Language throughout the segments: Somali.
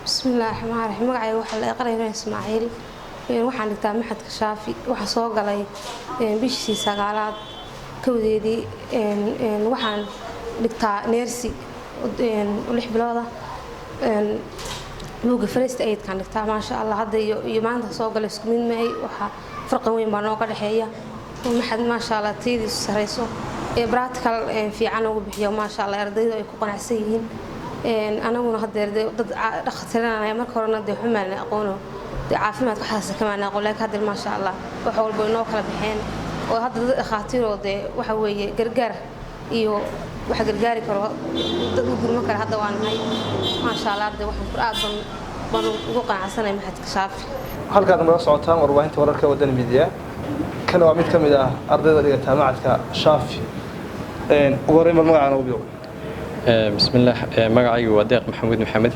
Bismillahi raxmaan raxiim. Magacayga waxaa la Iqra Ismaaciil. Waxaan dhigtaa Maxadka Shaafi. Waxaa soo galay bishii sagaalaad 1deedii. Waxaan dhigtaa nursing 6 bilooda. Buugga first aidkaan dhigtaa. Maasha Allah, hadda iyo maanta soo galay isku mid mahay. Waxaa farqi weyn baa nooga dhexeeya. Maxad, maasha Allah, tayadiisu sareyso ee practical fiican ugu bixiyo. Maasha Allah, ardaydu ay ku qanacsan yihiin. Anaguna hadeer dad dhakhaatiranaya, marka horena dee xumaana aqoono, dee caafimaadka waxaas kamaana aqoon, laakiin haddeer, maasha Allah, wax walba inoo kala baxeen oo hadda dad dhakhaatiiroo dee waxa weeye gargaar iyo wax gargaari karo, dad u gurman kara hadda waa nahay. Maasha Allah, hadde waxaan kur aad baan ugu qanacsanay Maxadka Shaafi. Halkaad nagala socotaan warbaahinta wararka Wadani Media. Kana waa mid ka mid ah ardayda dhigata macadka Shaafi. Ugu horreyn, bal magacaan ugu bilow. Bismillaah, magacaygu waa Deeq Maxamuud Maxamed,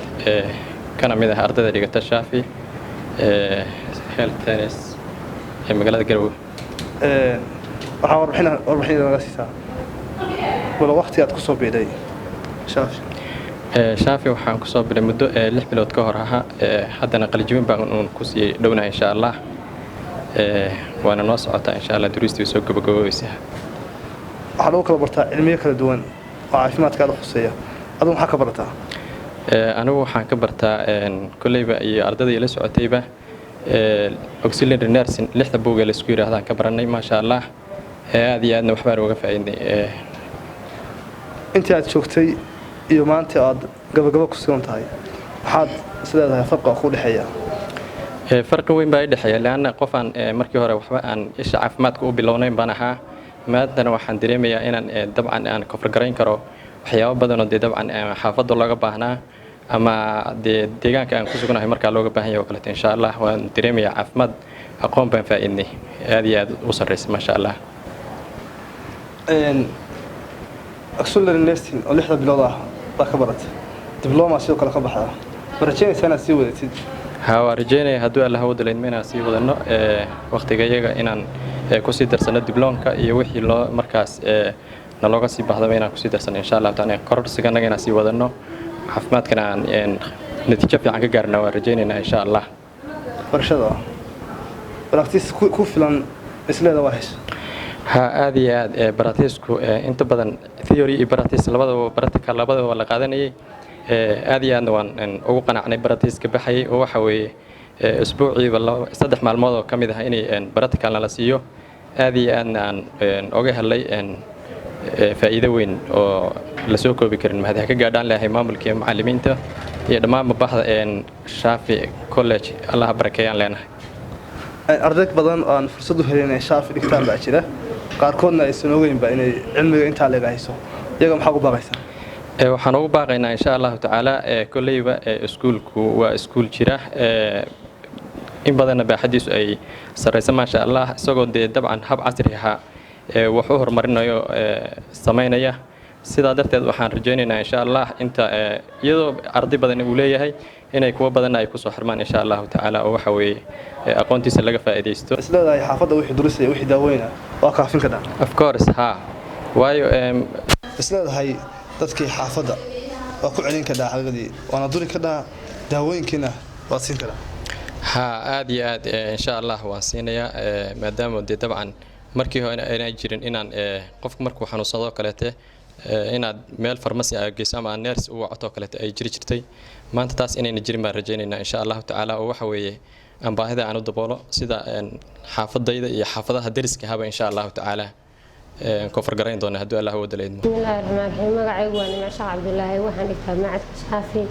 kana mid ah ardayda dhigata Shaafi Health Science ee magaalada Garowe. Waxaa warbixin naga siisaa bal waqti aad kusoo biiday Shaafi. Shaafi waxaan kusoo biray muddo 6 bilood ka hor ahaa. Haddana qalinjibin baan uun kusii dhownahay, insha Allah, waana noo socotaa, insha Allah, duruustii way soo gabagaboobaysaa. Waxaa lagu kala bartaa cilmiyo kala duwan oo caafimaadka aada khuseeya. Adigu maxaa ka barataa? Anigu waxaan ka bartaa kolleyba iyo ardayda ila socotayba auxiliary nursing, lixda buug ee laisku yidhaahdaan ka baranay. Maasha Allah, aad iyo aadna waxbaan uga faa'iidnay. Intii aad joogtay iyo maanta aad gabagabo ku sugan tahay, maxaad is leedahay farqa ku dhexeeya? Farqi weyn baa i dhexeeya, leanna qof aan markii hore waxba aan isha caafimaadka u bilownayn baan ahaa. Maantana waxaan dareemayaa inaan dabcan aan cover garayn karo waxyaabo badanoo dee dabcan xaafadda looga baahnaa ama dee deegaanka aan ku sugnahay markaa looga baahan yahay oo kaleeto. Insha Allah, waan dareemayaa caafimaad, aqoon baan faa'iidnay aad iyo aad u sarreysa, maasha Allah. Auxiliary nursing oo 6da bilood ah baa ka baratay, diploma sidoo kale ka baxda. Ma rajaynaysaa inaad sii wadatid? Ha, waan rajeynaya, hadduu Allah wada laydmo, inaan sii wadano waqtiga iyaga, inaan kusii darsano dibloomka iyo wixii loo markaas nalooga sii baahdaba inaan kusii darsano, insha Allah taala. Kororsiganaga inaan sii wadano, caafimaadkana aan natiijo fiican ka gaarna waan rajaynaynaa, insha Allah. Barashada practice ku filan isleeda waa hesha? Ha, aad iyo aad. Practiceku inta badan theory iyo practice labadaba, practical labadaba waa la qaadanayay. Aad iyo aadna waan ugu qanacnay practiceka baxayay, oo waxa weeye isbuuciiba 3 maalmood oo ka mid ah inay practical nala siiyo. Aad iyo aadna aan oga helay faa'iido weyn oo la soo koobi karin. Mahad ha ka gaadhaan leeyahay maamulka iyo macallimiinta iyo dhammaan bahda Shaafi College. Allah barakeeyaan leenahay. Arday badan oo aan fursad u helin inay Shaafi dhigtaan baa jira, qaarkoodna aysan ogeynba inay cilmiga intaa leega hayso. Iyaga maxaa ugu baaqaysaa? Waxaan ugu baaqaynaa, insha Allahu tacaala, kolleyba iskuulku waa iskuul jira, in badanna baaxadiisu ay sarreysa, maasha Allah, isagoo dee dabcan hab casri ahaa wax u horumarinayo samaynaya. Sidaa darteed waxaan rajaynaynaa, insha Allah, inta iyadoo arday badan uu leeyahay inay kuwo badanna ay kusoo xirmaan, insha Allahu tacaala, oo waxa weeye aqoontiisa laga faa'iidaysto. Is leedahay xaafadda wixii durisaya, wixii daaweyna waa kaafin kadhaa? Of course, ha, waayo Is leedahay dadkii xaafadda waa ku celin kadhaa xaqiiqdii, waana duri kadhaa, daawooyinkiina waad siin kadhaa? Ha, aad iyo aad, insha Allah waan siinayaa, maadaama dee dabcan markii hore aynay jirin inaan qofku markuu xanuunsado kaleete inaad meel pharmacy a geyso ama nurse u wacato kaleete ay jiri jirtay. Maanta taas inayna jirin baan rajaynaynaa, insha Allahu tacaala, oo waxa weeye aan baahida aan u daboolo sida xaafadayda iyo xaafadaha deriska haba, insha Allahu tacaala, cover garayn doona hadduu Allah wada leydmo. Bismillaahi raxmaan raxiim. Magacaygu waa Nimco Sheekh Cabdulaahi. Waxaan dhigtaa macadka Shaafi,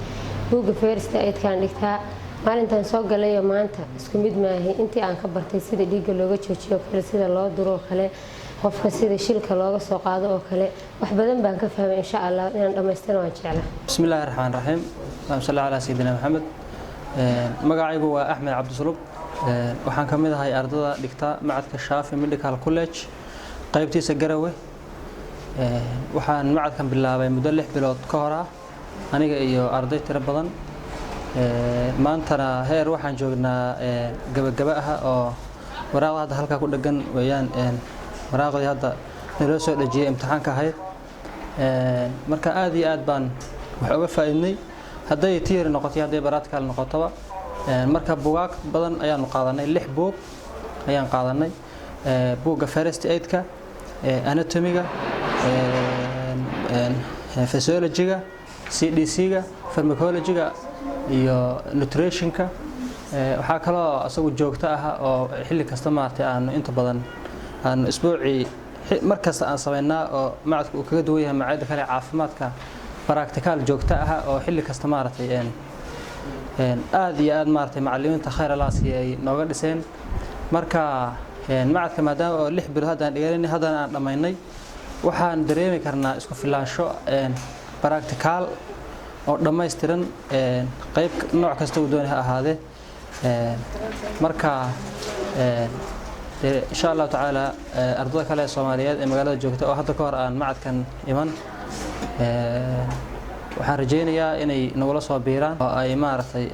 buugga first aidkaan dhigtaa. Maalintaan soo galayo maanta isku mid maahi. Intii aan ka bartay, sida dhiigga looga joojiyo kale, sida loo duro oo kale qofka, sida shilka looga soo qaado oo kale, wax badan baan ka fahmay. Insha Allah, inaan dhammaystana waan jeclaa. Bismi illaahi raxmaan raxiim. Allahuma salli calaa sayidina Maxamed. Magacaygu waa Axmed Cabdisulub. Waxaan ka mid ahay ardada dhigta macadka Shaafi Medical College, qaybtiisa Garawe. Waxaan macadkan bilaabay muddo 6 bilood ka hor ah, aniga iyo arday tiro badan. Maantana heer waxaan joognaa gabagaba ah, oo waraaqda hadda halkaa ku dhegan weeyaan waraaqdii hadda naloo soo dhejiyey imtixaanka ahayd. Marka aad iyo aad baan wax uga faa'iidnay. Hadday theory noqoto, hadday practical noqotoba. Marka buugaag badan ayaanu qaadanay, 6 buug ayaan qaadanay: buugga first aidka, anatomiga, physiologyga, CDC-ga, pharmacologyga iyo nutritionka. Waxaa kaloo isagu joogto ah oo xilli kasta maaragtay aanu inta badan aanu isbuucii mar kasta aan samaynaa, oo macadku uu kaga duwan yahay macaayadda kale caafimaadka, practical joogto ah oo xilli kasta maaragtay aad iyo aad maaragtay macallimiinta khayr Allah siiya ay nooga dhiseen. Marka macadka maadaama oo 6 bilood haddaan dhiganay, haddana aan dhammaynay, waxaan dareemi karnaa isku filaansho practical oo dhammaystiran, qayb nooc kasta uu doonay ha ahaadee. Marka insha Allahu tacaala ardada kale ee Soomaaliyeed ee magaalada joogta oo hadda ka hor aan macadkan iman, waxaan rajaynayaa inay nagula soo biiraan oo ay maaragtay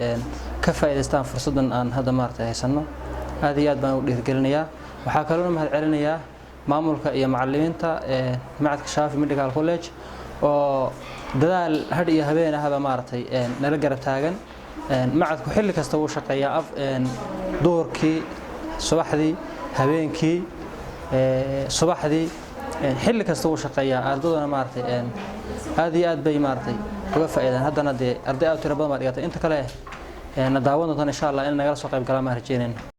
ka faa'iidaystaan fursaddan aan hadda maaragtay haysanno. Aad iyo aad baan ugu dhiirigelinayaa. Waxaa kaloo mahad celinayaa maamulka iyo macallimiinta macadka Shaafi Medical College oo dadaal hadh iyo habeen ahba maaragtay nala garab taagan. Macadku xilli kasta wuu shaqeeyaa, af duhurkii, subaxdii, habeenkii, subaxdii, xilli kasta wuu shaqeeyaa. Ardaduna maaragtay aad iyo aad bay maaragtay uga faa'iidaan. Haddana dee arday aad u tiro badan baa dhigatay. Inta kale na daawan doontaan insha Allah in nagala soo qayb galaan baan rajeynayna.